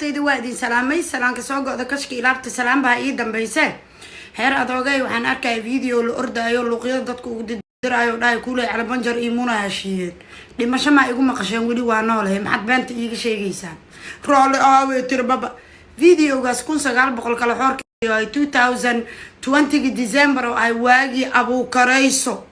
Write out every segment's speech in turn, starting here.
Asxaabtayda, waa idin salaamay. Salaanka soo go-da kashka ilaabta salaam baa ii dambayse. Heer adoogay, waxaan arkaya video la ordaayo, luuqyada dadka ugu dirdiraayo, dhahay kuuley Calibanjar iyo Muna heshiiyeen. Dhimasho maa igu maqasheen? Weli waa noolahay. Maxaad beenta iiga sheegaysaan? Roole aawe tiri baba. Videogaas 1900 kale xoorka ay 2020 December oo ay waagii abuukarayso,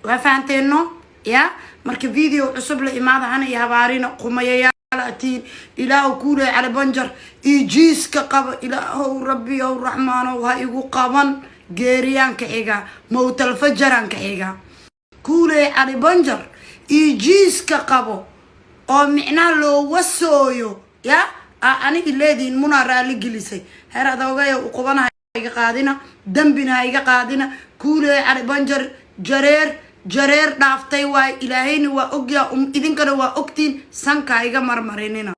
waa fahanteeno ya. Marka video cusub la imaada hana iyo habaarina qumayayaal atiin. Ilaahu kuuley Calibanjar iyo jiiska qaba, Ilaahow Rabbiyow Raxmaanow ha igu qaban. Geeriyaan ka xigaa, mowtalfajaraan ka xigaa. Kuuley Calibanjar iyo jiiska qabo oo micnaha loo wasooyo ya anigi leedihin Munaa raali gelisay. Heer adoogaya u qubana ha iga qaadina, dambina ha iga qaadina. Kuuley Calibanjar jareer jareer dhaaftay waay. Ilaahayna waa ogyaa, idinkana waa ogtiin. Sanka ha iga marmarinina,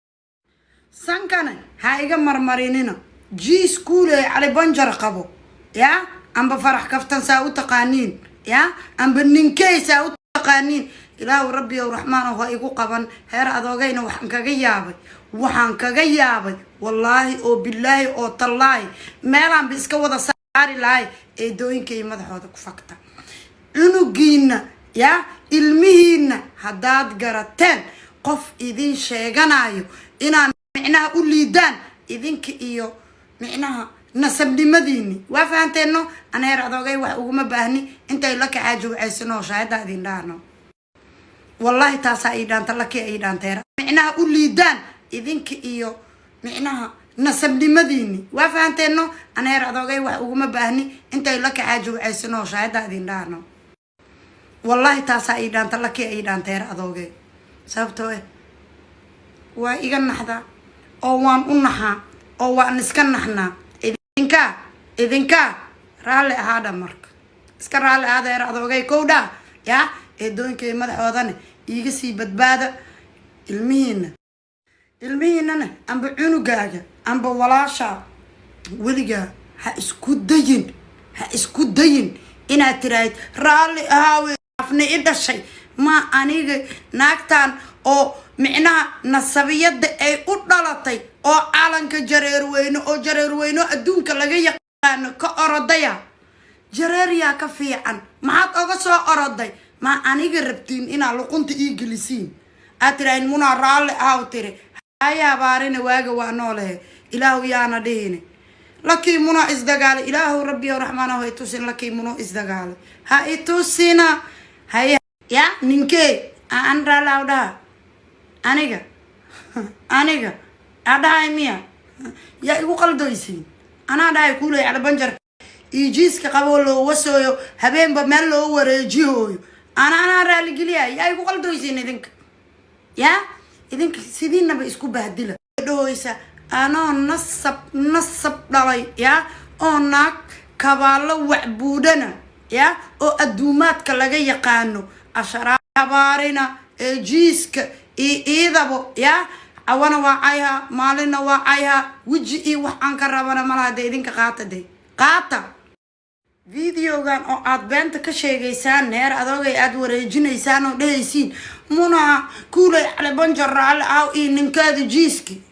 sankana ha iga marmarinina. Jiis kuuley Calibanjar qabo ya, amba Farax Kaftan saa u taqaaniin ya, amba ninkey saa u taqaaniin, Ilaahu Rabbiyow Raxmaanow ha igu qaban. Heer adoogayna waxaan kaga yaabay, waxaan kaga yaabay, wallaahi oo bilaahi oo tallaahi, meelaanba iska wada saari lahay eedooyinkay madaxooda ku fakta. Cunugiina ya, ilmihiina haddaad garateen qof idin sheeganayo inaad micnaha u liidaan idinka iyo micnaha nasabnimadiini, waa fahanteeno. Ana heer adoogay wax uguma baahni. Intay la kaxaajo wacaysanoo shaahada idin dhahno, wallaahi taasaa ii dhaanta, laki ii dhaanteera. Micnaha u liidaan idinka iyo micnaha nasabnimadiini, waa fahanteeno. Ana heer adoogay wax uguma baahni. Intay la kaxaajo wacaysanoo shaahada idin dhahno, wallaahi taasaa ii dhaanta, laki ii dhaanteera adoogay. Sababtoo eh waa iga naxdaa oo waan u naxaa oo waan iska naxnaa. Idinkaa, idinkaa raalli ahaadha. Marka iska raalli ahaada heer adoogay kowdhaa yaa eedooyinkay madaxoodana iiga sii badbaada. Ilmihiina, ilmihiinana, amba cunugaaga amba walaashaa, weligaa ha isku dayin, ha isku dayin inaad tiraahid raalli ahaawe afna i dhashay. Ma aniga naagtan oo micnaha nasabiyadda ay u dhalatay oo calanka Jareerweyne oo Jareerweyne adduunka laga yaqaano ka orodaya, jareeryaa ka fiican, maxaad oga soo oroday? Ma aniga rabtiin inaad luqunta ii gelisiin, aad tiraahid Munaa raalli ahaw tiri? Haya habaarina, waaga waa noolehe. Ilaahu yaana dhihine lakii Muno isdagaalay. Ilaahu Rabbiyo Raxmaanahu ha itusin lakii Muno isdagaalay, ha itusina. Haya ya ninkee aan raalli ahaw dhaha? Aniga, aniga aa dhahay miya? Yaa igu qaldoysiin? Anaa dhahay kuuley Calibanjar iyo jiiska qaboo loo wasooyo, habeenba meel loo wareejihooyo, anaa raaligeliya? Yaa igu qaldoysiin idinka? Yaa idinka sidiinaba isku bahdila dhahoysa anoo nasab nasab dhalay ya, oo naag kabaallo wacbuudhana ya, oo adduumaadka laga yaqaano asharaa habaarina ee jiiska iyo iidabo ya. Cawana waa cayhaa, maalinna waa cayhaa, weji iyo wax aan ka rabana malaha. Dee idinka qaata, dee qaata videogan oo aad beenta ka sheegaysaan. Heer adoogay aad wareejinaysaan oo dhehaysiin Munaa kuulay Calibanjar raalli ahaw iyo ninkaada jiiski.